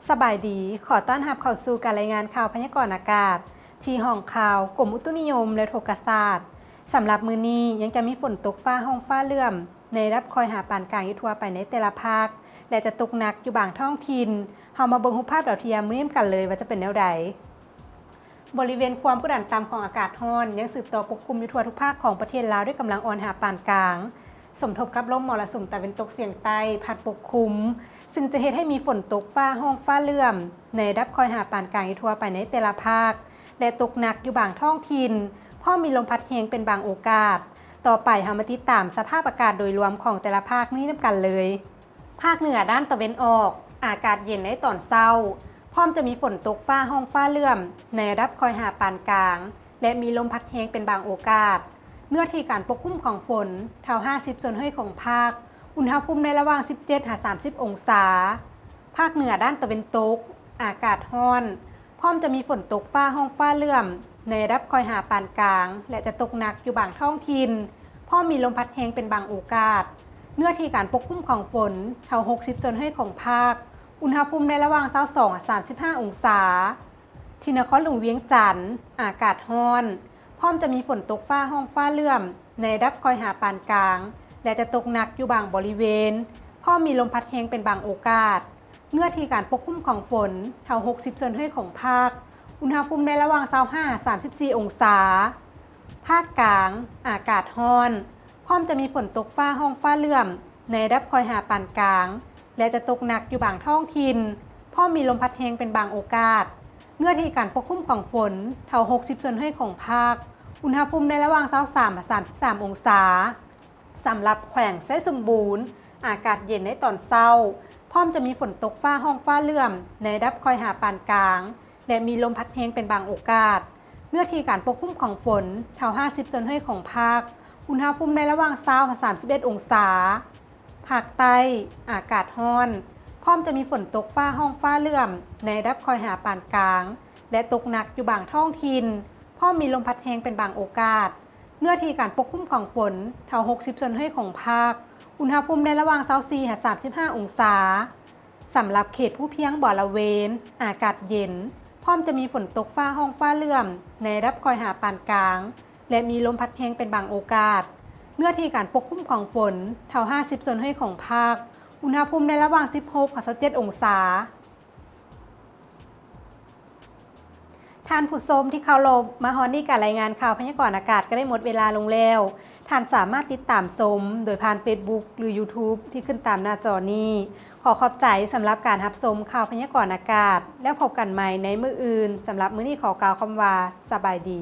ສະບາຍດີ, ຂໍຕ້ອນຮັບເຂົ້າສູ່ການລາຍງານຂ່າວພະຍາກອນອາກາດ ທີ່ຫ້ອງຂ່າວກົມອຸຕຸນິຍົມ ແລະ ອຸທົກກະສາດ. ສຳລັບມື້ນີ້ຍັງຈະມີຝົນຕົກຟ້າຮ້ອງຟ້າເຫຼື້ອມ ໃນລະດັບຄ່ອຍຫາປານກາງຢູ່ທົ່ວໄປໃນແຕ່ລະພາກ ແລະ ຈະຕົກໜັກຢູ່ບາງທ້ອງຖິ່ນ. ເຮົາມາເບິ່ງຮູບພາບດາວທຽມມື້ນີ້ນຳກັນເລີຍວ່າຈະເປັນແນວໃດ. ບໍລິເວນຄວາມກົດດັນຕ່ຳຂອງອາກາດຮ້ອນ ຍັງສືບຕໍ່ປົກຄຸມຢູ່ທົ່ວທຸກພາກຂອງປະເທດລາວດ້ວຍກຳລັງອ່ອນຫາປານກາງ, ສົມທົບກັບລົມມໍລະສຸມຕາເວັນຕົກສຽງໃຕ້ພັດປົກຄຸມ, ຊຶ່ງຈະເຮັດໃຫ້ມີຝົນຕົກຟ້າຮ້ອງຟ້າເຫຼື້ອມ ໃນລະດັບຄ່ອຍຫາປານກາງຢູ່ທົ່ວໄປໃນແຕ່ລະພາກ ແລະ ຕົກໜັກຢູ່ບາງທ້ອງຖິ່ນ, ພ້ອມມີລົມພັດແຮງເປັນບາງໂອກາດ. ຕໍ່ໄປເຮົາມາຕິດຕາມສະພາບອາກາດໂດຍລວມຂອງແຕ່ລະພາກນີ້ນຳກັນເລີຍ. ພາກເໜືອດ້ານຕາເວັນອອກ, ອາກາດເຢັນໃນຕອນເຊົ້າ, ພ້ອມຈະມີຝົນຕົກຟ້າຮ້ອງຟ້າເຫຼື້ອມ ໃນລະດັບຄ່ອຍຫາປານກາງ ແລະ ມີລົມພັດແຮງເປັນບາງໂອກາດ. ເນື້ອທີ່ການປົກຄຸມຂອງຝົນ ເທົ່າຫ້າສິບສ່ວນຮ້ອຍຂອງພາກ, ອຸນຫະພູມໃນລະຫວ່າງສິບເຈັດຫາສາມສິບອົງສາ. ພາກເໜືອດ້ານຕາເວັນຕົກ, ອາກາດຮ້ອນ, ພ້ອມຈະມີຝົນຕົກຟ້າຮ້ອງຟ້າເຫຼື້ອມ ໃນລະດັບຄ່ອຍຫາປານກາງ ແລະ ຈະຕົກໜັກຢູ່ບາງທ້ອງຖິ່ນ, ພ້ອມມີລົມພັດແຮງເປັນບາງໂອກາດ. ເນື້ອທີ່ການປົກຄຸມຂອງຝົນ ເທົ່າຫົກສິບສ່ວນຮ້ອຍຂອງພາກ, ອຸນຫະພູມໃນລະຫວ່າງຊາວສອງຫາສາມສິບຫ້າອົງສາ. ທີ່ນະຄອນຫຼວງວຽງຈັນ, ອາກາດຮ້ອນ, ພ້ອມຈະມີຝົນຕົກຟ້າຮ້ອງຟ້າເຫຼື້ອມ ໃນລະດັບຄ່ອຍຫາປານກາງ ແລະ ຈະຕົກໜັກຢູ່ບາງບໍລິເວນ, ພ້ອມມີລົມພັດແຮງເປັນບາງໂອກາດ. ເນື້ອທີ່ການປົກຄຸມຂອງຝົນ ເທົ່າຫົກສິບສ່ວນຮ້ອຍຂອງພາກ, ອຸນຫະພູມໃນລະຫວ່າງຊາວຫ້າຫາສາມສິບສີ່ອົງສາ. ພາກກາງ, ອາກາດຮ້ອນ, ພ້ອມຈະມີຝົນຕົກຟ້າຮ້ອງຟ້າເຫຼື້ອມ ໃນລະດັບຄ່ອຍຫາປານກາງ ແລະ ຈະຕົກໜັກຢູ່ບາງທ້ອງຖິ່ນ, ພ້ອມມີລົມພັດແຮງເປັນບາງໂອກາດ. ເນື້ອທີ່ການປົກຄຸມຂອງຝົນ ເທົ່າຫົກສິບສ່ວນຮ້ອຍຂອງພາກ, ອຸນຫະພູມໃນລະຫວ່າງຊາວສາມຫາສາມສິບສາມອົງສາ. ສຳລັບແຂວງໄຊສົມບູນ, ອາກາດເຢັນໃນຕອນເຊົ້າ, ພ້ອມຈະມີຝົນຕົກຟ້າຮ້ອງຟ້າເຫຼື້ອມ ໃນລະດັບຄ່ອຍຫາປານກາງ ແລະ ມີລົມພັດແຮງເປັນບາງໂອກາດ. ເນື້ອທີ່ການປົກຄຸມຂອງຝົນ ເທົ່າຫ້າສິບສ່ວນຮ້ອຍຂອງພາກ, ອຸນຫະພູມໃນລະຫວ່າງຊາວຫາສາມສິບເອັດອົງສາ. ພາກໃຕ້, ອາກາດຮ້ອນ, ພ້ອມຈະມີຝົນຕົກຟ້າຮ້ອງຟ້າເຫຼື້ອມ ໃນລະດັບຄ່ອຍຫາປານກາງ ແລະ ຕົກໜັກຢູ່ບາງທ້ອງຖິ່ນ, ພ້ອມມີລົມພັດແຮງເປັນບາງໂອກາດ. ເນື້ອທີ່ການປົກຄຸມຂອງຝົນ ເທົ່າຫົກສິບສ່ວນຮ້ອຍຂອງພາກ, ອຸນຫະພູມໃນລະຫວ່າງຊາວສີ່ຫາສາມສິບຫ້າອົງສາ. ສຳລັບເຂດພູພຽງບໍລະເວນ, ອາກາດເຢັນ, ພ້ອມຈະມີຝົນຕົກຟ້າຮ້ອງຟ້າເຫຼື້ອມ ໃນລະດັບຄ່ອຍຫາປານກາງ ແລະ ມີລົມພັດແຮງເປັນບາງໂອກາດ. ເນື້ອທີ່ການປົກຄຸມຂອງຝົນ ເທົ່າຫ້າສິບສ່ວນຮ້ອຍຂອງພາກ, ອຸນຫະພູມໃນລະຫວ່າງສິບຫົກຫາຊາວເຈັດອົງສາ. ທ່ານຜູ້ຊົມທີ່ເຄົາລົບ, ມາຮອດນີ້ການລາຍງານຂ່າວພະຍາກອນອາກາດກໍໄດ້ໝົດເວລາລົງແລ້ວ. ທ່ານສາມາດຕິດຕາມຊົມໂດຍຜ່ານເຟສບຸກ ຫຼື ຢູທູບ ທີ່ຂຶ້ນຕາມໜ້າຈໍນີ້. ຂໍຂອບໃຈສຳລັບການຮັບຊົມຂ່າວພະຍາກອນອາກາດ, ແລ້ວພົບກັນໃໝ່ໃນມື້ອື່ນ. ສຳລັບມື້ນີ້ຂໍກ່າວຄຳວ່າ ສະບາຍດີ.